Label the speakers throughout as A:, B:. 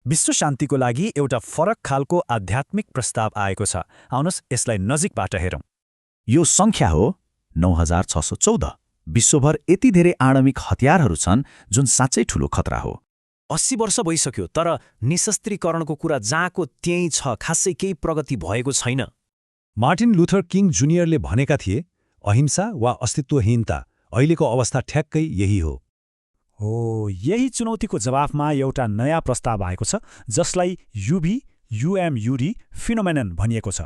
A: विश्व शान्तिको लागि एउटा फरक खालको आध्यात्मिक प्रस्ताव आएको छ। आउनुहोस् यसलाई नजिकबाट हेरौँ।
B: यो सङ्ख्या हो 9614। विश्वभर यति धेरै आणविक हतियारहरू छन् जुन साँच्चै ठूलो खतरा हो।
A: 80 वर्ष भइसक्यो, तर निशस्त्रीकरणको कुरा जहाँको त्यहीँ छ, खासै केही प्रगति भएको छैन।
C: मार्टिन लुथर किङ जुनियरले भनेका थिए, अहिंसा वा अस्तित्वहीनता। अहिलेको अवस्था ठ्याक्कै यही हो।
D: यही चुनौतीको जवाफमा एउटा नयाँ प्रस्ताव आएको छ, जसलाई युएमयुडी फिनोमेनन भनिएको छ।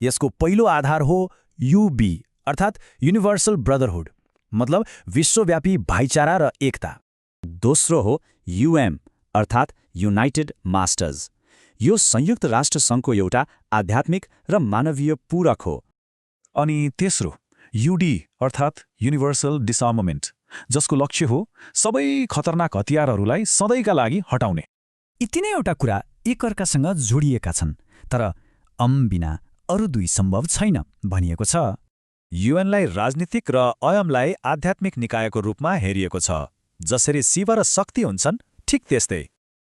A: यसको पहिलो आधार हो युबी, अर्थात् युनिभर्सल ब्रदरहुड, मतलब विश्वव्यापी भाइचारा र एकता।
B: दोस्रो हो युएम, अर्थात् युनाइटेड मास्टर्स। यो संयुक्त राष्ट्र सङ्घको एउटा आध्यात्मिक र मानवीय पूरक हो।
E: अनि तेस्रो युडी, अर्थात् युनिभर्सल डिसआर्ममेन्ट, जसको लक्ष्य हो सबै खतरनाक हतियारहरूलाई सधैँका लागि हटाउने।
D: यी तिनैवटा कुरा एकअर्कासँग जोडिएका छन्, तर बिना अरू दुई सम्भव छैन भनिएको छ।
E: युएनलाई राजनीतिक र अयमलाई आध्यात्मिक निकायको रूपमा हेरिएको छ। जसरी शिव र शक्ति हुन्छन्, ठिक त्यस्तै।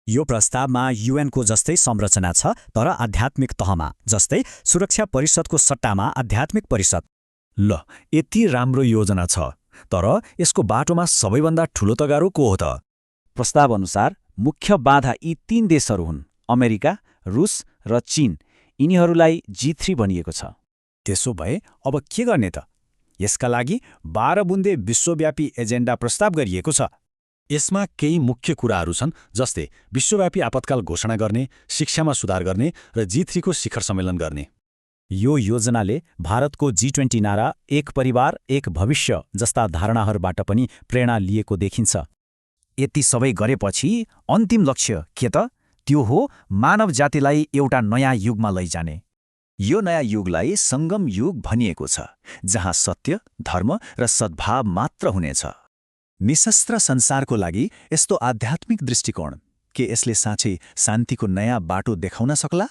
D: यो प्रस्तावमा युएनको जस्तै संरचना छ, तर आध्यात्मिक तहमा, जस्तै सुरक्षा परिषदको सट्टामा आध्यात्मिक परिषद।
E: ल, यति राम्रो योजना छ, तर यसको बाटोमा सबैभन्दा ठूलो तगारो को हो त?
B: प्रस्ताव अनुसार मुख्य बाधा यी 3 देशहरू हुन्, अमेरिका, रुस र चीन। यिनीहरूलाई G3 भनिएको छ।
A: त्यसो भए अब के गर्ने त? यसका लागि 12 बुन्दे विश्वव्यापी एजेन्डा प्रस्ताव गरिएको छ।
C: यसमा केही मुख्य कुराहरू छन्, जस्तै विश्वव्यापी आपतकाल घोषणा गर्ने, शिक्षामा सुधार गर्ने र G3 को शिखर सम्मेलन गर्ने।
D: यो योजनाले भारतको G20 नारा एक परिवार एक भविष्य जस्ता धारणाहरूबाट पनि प्रेरणा लिएको देखिन्छ।
A: यति सबै गरेपछि अन्तिम लक्ष्य के त? त्यो हो मानव जातिलाई एउटा नयाँ युगमा लैजाने।
B: यो नयाँ युगलाई सङ्गम युग भनिएको छ, जहाँ सत्य, धर्म र सद्भाव मात्र हुनेछ। निशस्त्र संसारको लागि यस्तो आध्यात्मिक दृष्टिकोण, के यसले साँच्चै शान्तिको नयाँ बाटो देखाउन सक्ला?